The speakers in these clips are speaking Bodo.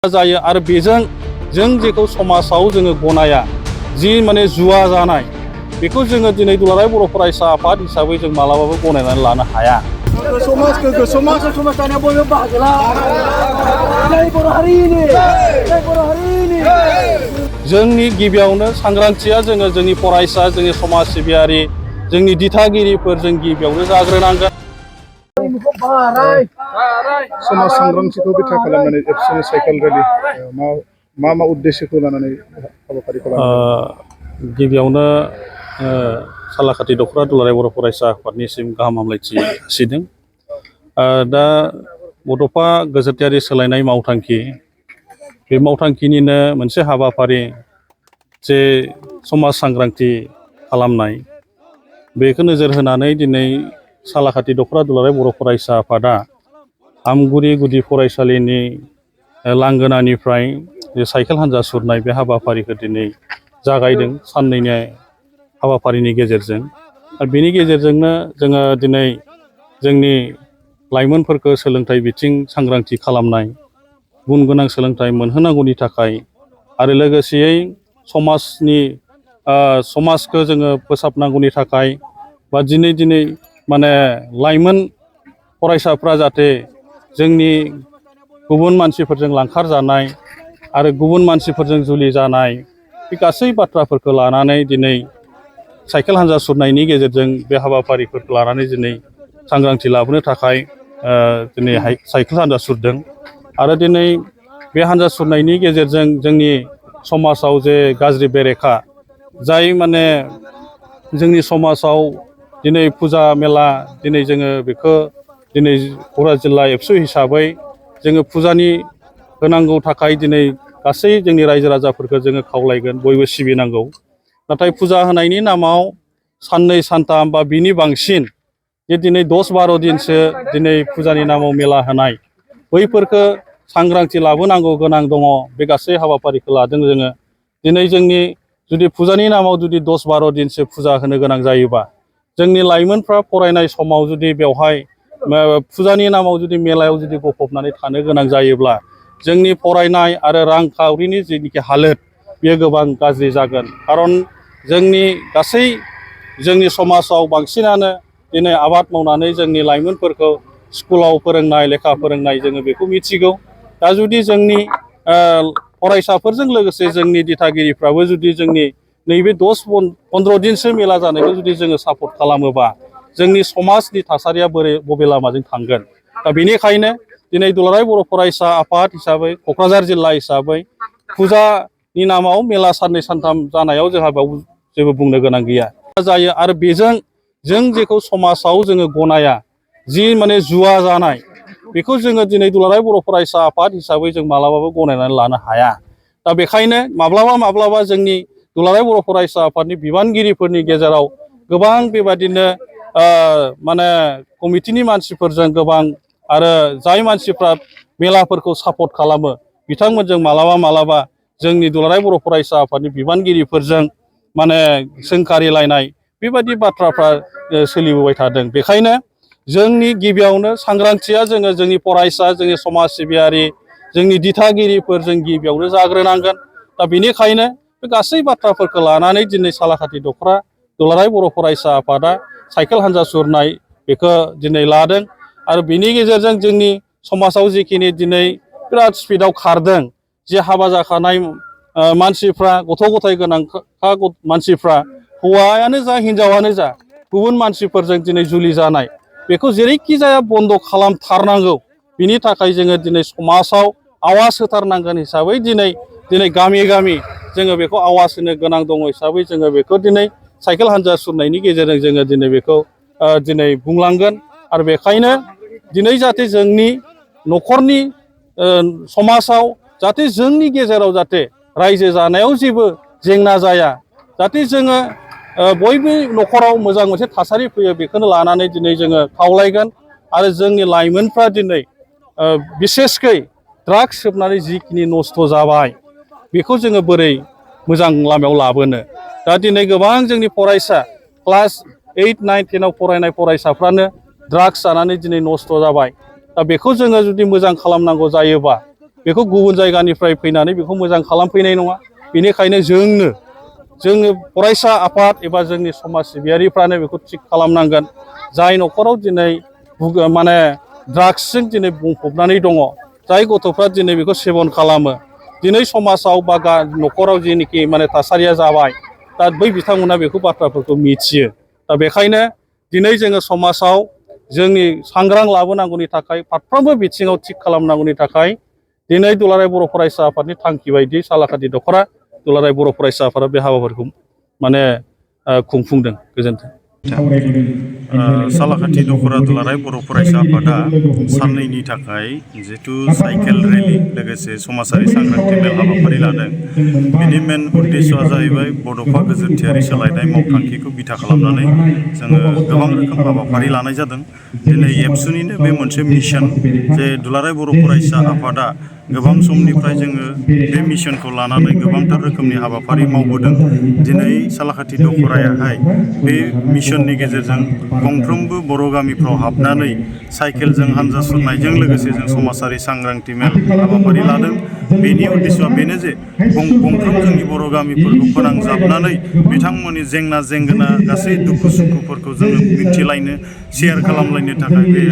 जायो आरो बेजों जों जेखौ समाजाव जोङो गनाया जि माने जुवा जानाय बेखौ जोङो दिनै दुलाराय बर' फरायसा आफाद हिसाबै जों मालाबाबो गनायनानै लानो हाया। जोंनि गिबियावनो सांग्रांथिया जोङो जोंनि फरायसा जोंनि समाज सिबियारि जोंनि दिथागिरिफोर जों गिबियावनो जाग्रोनांगोन। समाज सांग्रांथिखौ बिथा खालामनानै एबसुनि साइकेल रेलि मा उद्देश्यखौ लानानै हाबाफारिखौ लानानै गिबियावनो सालाखाथि दख'र दुलाराय बर' फरायसा आफादनिसिम गाहाम हामलायथि जासिदों। दा बड'फा गोजोनथायारि सोलायनाय मावथांखि बे मावथांखिनिनो मोनसे हाबाफारि जे समाज सांग्रांथि खालामनाय बेखौ नोजोर होनानै दिनै सालाखाथि दख'र दुलाराय बर' फरायसा आफादा आमगुरि गुदि फरायसालिनि लांगोनानिफ्राय साइकेल हान्जा सुरनाय बे हाबाफारिखौ दिनै जागायदों साननैनि हाबाफारिनि गेजेरजों। आरो बेनि गेजेरजोंनो जोङो दिनै जोंनि लाइमोनफोरखौ सोलोंथाइ बिथिं सांग्रांथि खालामनाय गुन गोनां सोलोंथाइ मोनहोनांगौनि थाखाय आरो लोगोसेयै समाजखौ जोङो फोसाबनांगौनि थाखाय बा दिनै माने लाइमोन फरायसाफ्रा जाहाथे जोंनि गुबुन मानसिफोरजों लांखार जानाय आरो गुबुन मानसिफोरजों जुलि जानाय बे गासै बाथ्राफोरखौ लानानै दिनै साइकेल हान्जा सुरनायनि गेजेरजों बे हाबाफारिफोरखौ लानानै दिनै सांग्रांथि लाबोनो थाखाय दिनै साइकेल हान्जा सुरदों। आरो दिनै बे हान्जा सुरनायनि गेजेरजों जोंनि समाजाव जे गाज्रि बेरेखा जाय माने जोंनि समाजाव दिनै फुजा मेला दिनै जोङो बेखौ दिनै क'क्राझार जिल्ला एबसु हिसाबै जोङो फुजानि होनांगौ थाखाय दिनै गासै जोंनि रायजो राजाफोरखौ जोङो खावलायगोन बयबो सिबिनांगौ। नाथाय फुजा होनायनि नामाव साननै सानथाम बा बिनि बांसिन जे दिनै 10-12 दिनसो दिनै फुजानि नामाव मेला होनाय बैफोरखौ सांग्रांथि लाबोनांगौ गोनां दङ। बे गासै हाबाफारिखौ लादों जोङो। दिनै जोंनि जुदि फुजानि नामाव जुदि 10-12 दिनसो फुजा होनो गोनां जायोबा जोंनि लाइमोनफ्रा फरायनाय समाव जुदि बेवहाय फुजानि नामाव जुदि मेलायाव जुदि गफबनानै थानो गोनां जायोब्ला जोंनि फरायनाय आरो रांखावरिनि जिनिखि हालोद बेयो गोबां गाज्रि जागोन। खारन जोंनि समाजाव बांसिनानो दिनै आबाद मावनानै जोंनि लाइमोनफोरखौ स्कुलाव फोरोंनाय लेखा फोरोंनाय जोङो बेखौ मिथिगौ। दा जुदि जोंनि फरायसाफोरजों लोगोसे जोंनि दिथागिरिफ्राबो जुदि जोंनि नैबे 10-15 दिनसो मेला जानायखौ जुदि जोङो सापर्ट खालामोबा जोंनि समाजनि थासारिया बबे लामाजों थांगोन। दा बेनिखायनो दिनै दुलाराय बर' फरायसा आफाद हिसाबै क'क्राझार जिल्ला हिसाबै फुजानि नामाव मेला साननै सानथाम जानायाव जोंहा बेयाव जेबो बुंनो गोनां गैया जायो। आरो बेजों जों जेखौ समाजाव जोङो गनाया जि माने जुवा जानाय बेखौ जोङो दिनै दुलाराय बर' फरायसा आफाद हिसाबै जों मालाबाबो गनायनानै लानो हाया। दा बेखायनो माब्लाबा जोंनि दुलाराय बर' फरायसा आफादनि बिबानगिरिफोरनि गेजेराव गोबां बेबादिनो माने कमिटिनि मानसिफोरजों गोबां आरो जाय मानसिफ्रा मेलाफोरखौ सापर्ट खालामो बिथांमोनजों मालाबा जोंनि दुलाराय बर' फरायसा आफादनि बिबानगिरिफोरजों माने सोंखारिलायनाय बेबायदि बाथ्राफ्रा सोलिबोबाय थादों। बेखायनो जोंनि गिबियावनो सांग्रांथिया जोङो जोंनि फरायसा जोंनि समाज सिबियारि जोंनि दिथागिरिफोर जों गिबियावनो जाग्रोनांगोन। दा बेनिखायनो बे गासै बाथ्राफोरखौ लानानै दिनै सालाखाथि दख'र दुलाराय बर' फरायसा आफादा साइकेल हान्जा सुरनाय बेखौ दिनै लादों। आरो बिनि गेजेरजों जोंनि समाजाव जिखिनि दिनै बिराद स्पिडआव खारदों जे हाबा जाखानाय मानसिफ्रा गथ' गथाय गोनां मानसिफ्रा हौवायानो जा हिनजावानो जा गुबुन मानसिफोरजों दिनै जुलि जानाय बेखौ जेरैखि जाया बन्द' खालामथारनांगौ। बिनि थाखाय जोङो दिनै समाजाव आवाज होथारनांगोन हिसाबै दिनै गामि जोङो बेखौ आवाज होनो गोनां दङ हिसाबै जोङो बेखौ दिनै साइकेल हान्जा सुरनायनि गेजेरजों जोङो दिनै बेखौ दिनै बुंलांगोन। आरो बेखायनो दिनै जाहाथे जोंनि न'खरनि समाजाव जाहाथे जोंनि गेजेराव जाहाथे रायजो जानायाव जेबो जेंना जाया जाहाथे जोङो बयबो न'खराव मोजां मोनसे थासारि फैयो बेखौनो लानानै दिनै जोङो खावलायगोन। आरो जोंनि लाइमोनफ्रा दिनै बिसेसकै ड्राग्स सोबनानै जिखिनि नस्थ' जाबाय बेखौ जोङो बोरै मोजां लामायाव लाबोनो। दा दिनै गोबां जोंनि फरायसा क्लास 8, 9, 10आव फरायनाय फरायसाफ्रानो ड्राग्स जानानै दिनै नस्थ' जाबाय। दा बेखौ जोङो जुदि मोजां खालामनांगौ जायोबा बेखौ गुबुन जायगानिफ्राय फैनानै बेखौ मोजां खालामफैनाय नङा। बेनिखायनो जोङो फरायसा आफाद एबा जोंनि समाज सिबियारिफ्रानो बेखौ थिग खालामनांगोन। जाय न'खराव दिनै माने ड्राग्सजों दिनै बुंफबनानै दङ, जाय गथ'फ्रा दिनै बेखौ सेबन खालामो, दिनै समाजाव बा न'खराव जेनोखि माने थासारिया जाबाय, दा बै बिथांमोना बेखौ बाथ्राफोरखौ मिथियो। दा बेखायनो दिनै जोङो समाजाव जोंनि सांग्रां लाबोनांगौनि थाखाय फारफ्रोमबो बिथिङाव थिग खालामनांगौनि थाखाय दिनै दुलाराय बर' फरायसा आफादनि थांखि बायदि सालाकाथि दख'रा दुलाराय बर' फरायसा आफादा बे हाबाफारिखौ माने खुंफुंदों। गोजोन्थों। सालाकाथि दख'रा दुलाराय बर' फरायसा आफादा साननैनि थाखाय जिहेथु साइकेल रेलि लोगोसे समाजारि सांग्रांथि मेल हाबाफारि लादों। बेनि मेन उद्देश्यआ जाहैबाय बड'फा गोजोरथियारि सोलायनाय मावथांखिखौ बिथा खालामनानै जोङो गोबां रोखोम हाबाफारि लानाय जादों। दिनै एबसुनिनो बे मोनसे मिशन जे दुलाराय बर' फरायसा आफादा गोबां समनिफ्राय जोङो बे मिशनखौ लानानै गोबांथार रोखोमनि हाबाफारि मावबोदों। दिनै सालाकाथि दख'रायाहाय बे मिशननि गेजेरजों गंफ्रोमबो बर' गामिफ्राव हाबनानै साइकेलजों हान्जा सुरनायजों लोगोसे जों समाजारि सांग्रांथि मेल हाबाफारि लादों। बेनि उद्देश्यआ बेनो जे गंफ्रोम जोंनि बर' गामिफोरखौ फोनांजाबनानै बिथांमोननि जेंना जेंगोना गासै दुखु सुखुफोरखौ जोङो मिथिलायनो, शेयार खालामलायनो थाखाय बे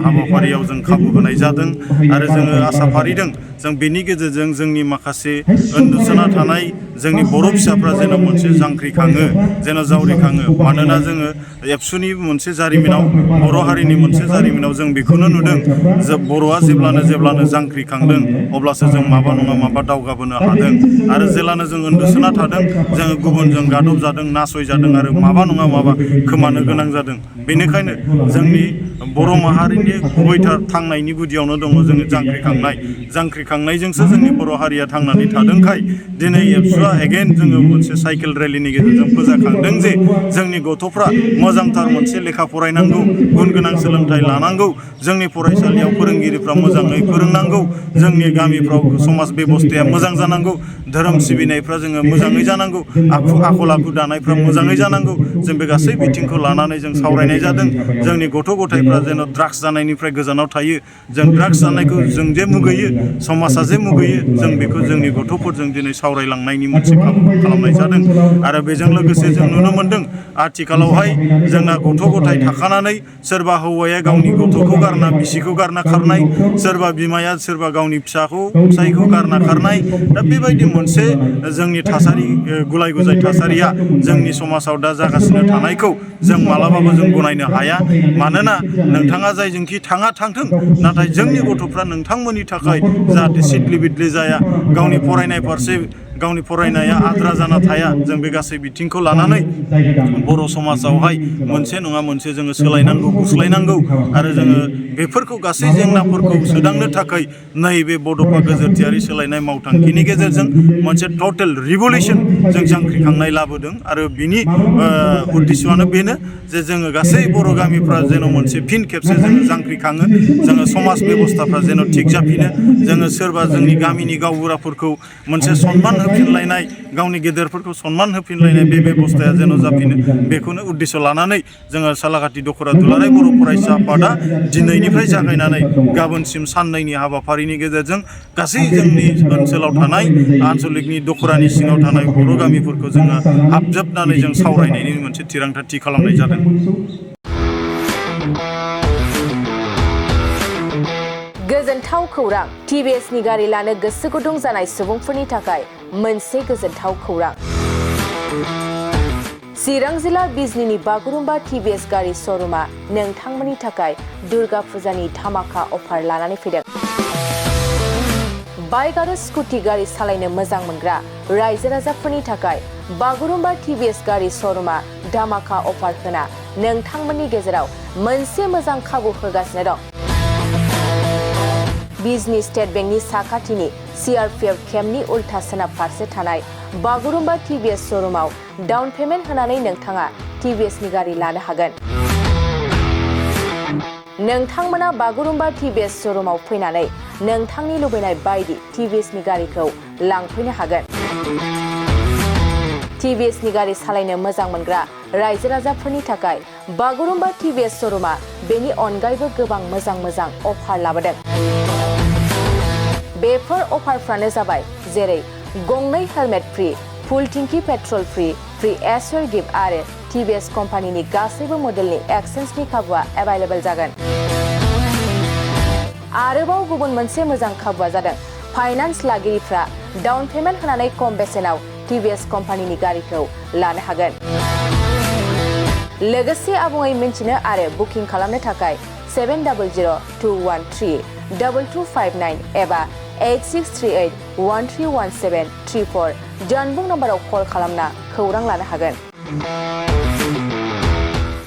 हाबाफारियाव जों खाबु होनाय जादों। आरो जोङो आसा फारिदों जों बेनि गेजेरजों जोंनि माखासे उन्दुसोना थानाय जोंनि बर' फिसाफ्रा जेन' मोनसे जांख्रिखाङो, जेन' जावरिखाङो। मानोना जोङो एबसुनि मोनसे जारिमिनाव, बर' हारिनि मोनसे जारिमिनाव जों बेखौनो नुदों जे बर'आ जेब्लानो जांख्रिखांदों अब्लासो जों माबा नङा माबा दावगाबोनो हादों। आरो जेब्लानो जों उन्दुसोना थादों जोङो गुबुनजों गादब जादों, नासयजादों आरो माबा नङा माबा खोमानो गोनां जादों। बेनिखायनो जोंनि बर' माहारिनि गुबैथार थांनायनि गुदियावनो दङ जोङो जांख्रिखांनायजोंसो जोंनि बर' हारिया थांनानै थादोंखाय दिनै एबसुआ एगेन जोङो मोनसे साइकेल रेलिनि गेजेरजों फोजाखांदों जे जोंनि गथ'फ्रा मोजांथार मोनसे लेखा फरायनांगौ, गुन गोनां सोलोंथाइ लानांगौ, जोंनि फरायसालियाव फोरोंगिरिफ्रा मोजाङै फोरोंनांगौ, जोंनि गामिफ्राव समाज बेबस्थाया मोजां जानांगौ, धोरोम सिबिनायफ्रा जोङो मोजाङै जानांगौ, आखल आखु दानायफ्रा मोजाङै जानांगौ। जों बे गासै बिथिंखौ लानानै जों सावरायनाय जादों। जोंनि गथ' गथायफ्रा जेन' ड्राग्स जानायनिफ्राय गोजानाव थायो। जों ड्राग्स जानायखौ जों जे मुगैयो, समाजा जे मुगैयो, जों बेखौ जोंनि गथ'फोरजों दिनै सावरायलांनायनि मोनसे खाबुखौ खालामनाय जादों। आरो बेजों लोगोसे जों नुनो मोनदों आथिखालावहाय जोंना गथ' गथाय थाखानानै सोरबा हौवाया गावनि गथ'खौ गारना, बिसिखौ गारना खारनाय, सोरबा बिमाया सोरबा गावनि फिसायखौ गारना खारनाय। दा बेबायदि मोनसे जोंनि थासारि, गुलाय गुजाय थासारिया जोंनि समाजाव दा जागासिनो थानायखौ जों मालाबाबो जों गनायनो हाया। मानोना नोंथाङा जायजोंखि थांथों, नाथाय जोंनि गथ'फ्रा नोंथांमोननि थाखाय जाहाथे सिदलि बिदलि जाया, गावनि फरायनाय फारसे गावनि फरायनाया आद्रा जाना थाया, जों बे गासै बिथिंखौ लानानै बर' समाजावहाय मोनसे नङा मोनसे जोङो सोलायनांगौ, गुस्लायनांगौ। आरो जोङो बेफोरखौ गासै जेंनाफोरखौ सोदांनो थाखाय नैबे बड'फा गोजोरथियारि सोलायनाय मावथांखिनि गेजेरजों मोनसे टटेल रिभलिउसन जों जांख्रिखांनाय लाबोदों। आरो बिनि उद्देश्यआनो बेनो जे जोङो गासै बर' गामिफ्रा जेन' मोनसे फिन खेबसे जोङो जांख्रिखाङो, जोङो समाज बेबस्थाफ्रा जेन' थिग जाफिनो, जोङो सोरबा जोंनि गामिनि गावबुराफोरखौ मोनसे सनमान होफिनलायनाय, गावनि गेदेरफोरखौ सनमान होफिनलायनाय बे बेबस्थाया जेन' जाफिनो, बेखौनो उद्देश्य लानानै जोङो सालाकाथि दख'रा दुलाराय बर' फरायसा आफादा दिनैनिफ्राय जागायनानै गाबोनसिम साननैनि हाबाफारिनि गेजेरजों गासै जोंनि ओनसोलाव थानाय आन्सलिकनि दख'रानि सिङाव थानाय बर' गामिफोरखौ जोङो हाबजोबनानै जों सावरायनायनि मोनसे थिरांथा थि खालामनाय जादों। गोजोनथाव खौरां। टिभिएसनि गारि लानो गोसो गुदुं जानाय सुबुंफोरनि थाखाय मोनसे गोजोनथाव खौरां। चिरां जिल्ला बिजनीनि बागुरुम्बा टिभिएस गारि श'रुमा नोंथांमोननि थाखाय दुर्गा फुजानि धामाका अफार लानानै फैदों। बाइक आरो स्कुटि गारि सालायनो मोजां मोनग्रा रायजो राजाफोरनि थाखाय बागुरुम्बा टिभिएस गारि श'रुमा धामाका अफार होना नोंथांमोननि गेजेराव मोनसे मोजां खाबु होगासिनो दं। बिजनी स्टेट बेंकनि साखाथिनि CRPF केम्पनि उल्था सोनाब फारसे थानाय बागुरुम्बा टिभिएस श'रुमाव डाउन पेमेन्ट होनानै नोंथाङा टिभिएसनि गारि लानो हागोन। नोंथांमोना बागुरुम्बा टिभिएस श'रुमाव फैनानै नोंथांनि लुबैनाय बायदि टिभिएसनि गारिखौ लांफैनो हागोन। टिभिएसनि गारि सालायनो मोजां मोनग्रा रायजो राजाफोरनि थाखाय बागुरुम्बा टिभिएस श'रुमा बेनि अनगायैबो गोबां मोजां अफार लाबोदों। बेफोर अफारफ्रानो जाबाय जेरै गंनै हेलमेट फ्रि, फुल टिंकि petrol free, free assured gift आरो टिभिएस कम्पानिनि गासैबो मडेलनि एक्सचेन्जनि खाबुआ एभाइलेबल जागोन। आरोबाव गुबुन मोनसे मोजां खाबुआ जादों फाइनान्स लागिरिफ्रा डाउन पेमेन्ट होनानै खम बेसेनाव टिभिएस कम्पानिनि गारिखौ लानो हागोन। लोगोसे आबुङै मिन्थिनो आरो बुकिं खालामनो थाखाय 7002132259 एबा 8638131734 जानबुं नम्बराव कल खालामना खौरां लानो हागोन।